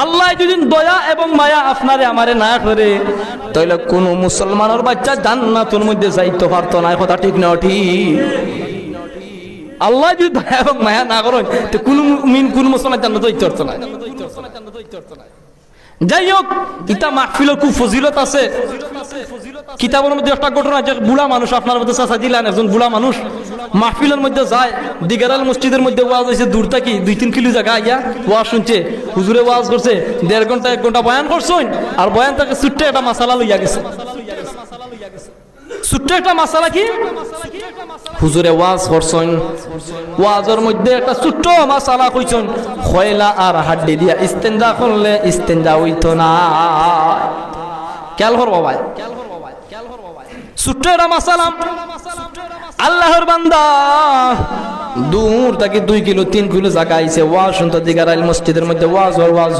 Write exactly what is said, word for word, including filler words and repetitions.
আল্লায় যদি দয়া এবং মায়া আপনারে আমারে না করে, তাইলে কুনু মুসলমানর বাইচ্চা জান্নাতর মধ্যে যাইতো পারতো নায়। কথা ঠিক না ঠিক? আল্লায় যদি দয়া এবং মায়া না করইন, তে কুনু মুমিন, কুনু মুসলমান জান্নাতো যাইতো পারতো নায়। যাই হোক, ইতা মাহফিলর খুব ফজিলত আছে। কিতাবর মধ্যে একটা ঘটনা, যে বুড়া মানুষ, আপনারার মধ্যে চাচা দিলান, একজন বুড়া মানুষ মাহফিলর মধ্যে যায়, দিগারাইল মসজিদর মধ্যে ওয়াজ অইছে, দূর থাকি দুই তিন কিলো জাগা আইয়া ওয়াজ শুনছে। হুজুরে ওয়াজ করছে, দেড় ঘন্টা এক ঘন্টা বয়ান করছইন, আর বয়ান থাকি ছোট্ট একটা মাসালা লইয়া গেছে। ছোট্ট একটা মাসালা কি? হুজুরে ওয়াজ করছইন, ওয়াজর মধ্যে একটা ছোট্ট মাসালা কইছইন, কয়লা আর হাড্ডি দিয়া ইস্তেঞ্জা করলে ইস্তেঞ্জা অইতো না। খেয়াল করবা ভাই, ছোট্ট একটা মাসালা। আল্লাহর বান্দা দূর থাকি দুই কিলো তিন কিলো জাগা আইছে, ওয়াজ শুনতো, দিগারাইল মসজিদর মধ্যে ওয়াজ অর, ওয়াজ